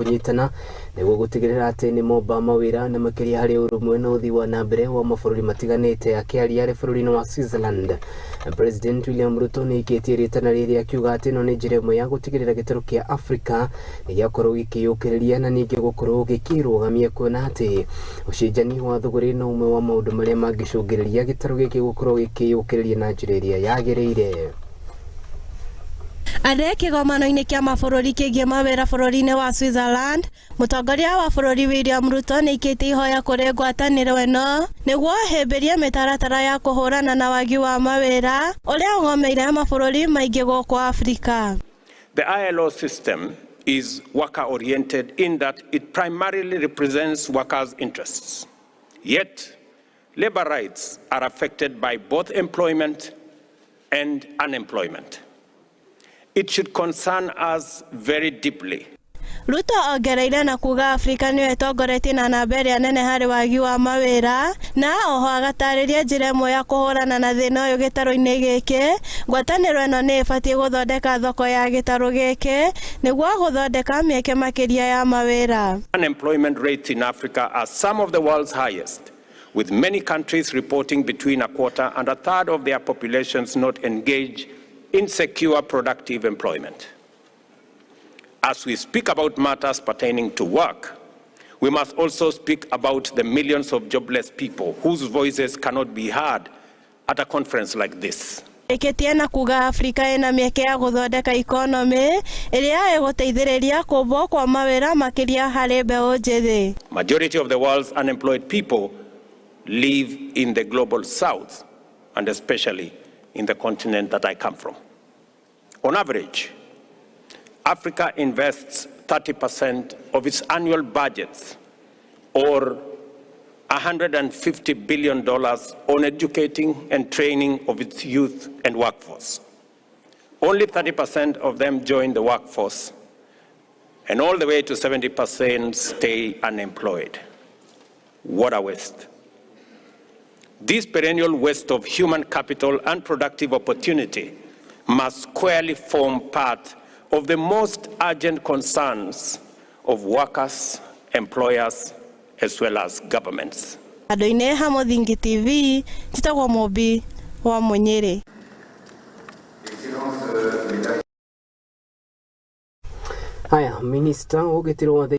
Kũnyitana nĩguo gũtigĩrĩra atĩ nĩ momba mawĩra na makĩria harĩ ũrũmwe na ũthii wa na mbere wa mabũrũri matiganĩte. Akĩaria arĩ bũrũri-inĩ wa Switzerland, President William Ruto nĩ aikĩtie rĩtana rĩrĩ akiuga atĩ ĩno nĩ njĩra ĩmwe ya gũtigĩrĩra gĩtarũ kĩa Afrika nĩ gĩakorwo gĩkĩyũkĩrĩria na ningĩ gũkorwo gĩkĩrũgamia, kuona atĩ ũcenjani wa thũgũrĩ no ũmwe wa maũndũ marĩa mangĩcũngĩrĩria gĩtarũ gĩkĩ gũkorwo gĩkĩyũkĩrĩria na njĩra ĩrĩa yagĩrĩire. Arĩ kĩgomano-inĩ kĩa mabũrũri kĩgiĩ mawĩra bũrũri-inĩ wa Switzerland, mũtongoria wa bũrũri William Ruto nĩ aikĩtie ihoya kũrĩ ngwatanĩro ĩno nĩguo hĩmbĩrie mĩtaratara ya kũhũrana na wagi wa mawĩra ũrĩa ũgomeire mabũrũri maingĩ gũkũ Afrika. The ILO system is worker-oriented in that it primarily represents workers' interests. Yet, labor rights are affected by both employment and unemployment. It should concern us very deeply. Ruto ongereire na kuga Afrika nĩyo ĩtongoretie na namba ĩrĩa nene harĩ wagi wa mawĩra, na oho agatarĩria njĩra ĩmwe ya kũhũrana na thĩna ũyũ gĩtarũ-inĩ gĩkĩ. Ngwatanĩro ĩno nĩ ĩbatiĩ gũthondeka thoko ya gĩtarũ gĩkĩ nĩguo gũthondeka mĩeke makĩria ya mawĩra. Unemployment rates in Africa are some of the world's highest, with many countries reporting between a quarter and a third of their populations not engaged in secure, productive employment. As we speak about matters pertaining to work, we must also speak about the millions of jobless people whose voices cannot be heard at a conference like this. Ĩkĩtie na kuga Afrika ĩna mĩeke ya gũthondeka ikonomĩ ĩrĩa ĩgũteithĩrĩria kũmbwo kwa mawĩra, makĩria harĩ mbeũ njĩthĩ. Majority of the world's unemployed people live in the Global South, and especially in the continent that I come from. On average, Africa invests 30% of its annual budgets, or $150 billion, on educating and training of its youth and workforce. Only 30% of them join the workforce, and all the way to 70% stay unemployed. What a waste. This perennial waste of human capital and productive opportunity must squarely form part of the most urgent concerns of workers, employers, as well as governments. Andũ-inĩ ha Mũthingi TV, njĩtagwo Mũmbi wa Mũnyĩrĩ. Haya, minista wa ũgitĩri wa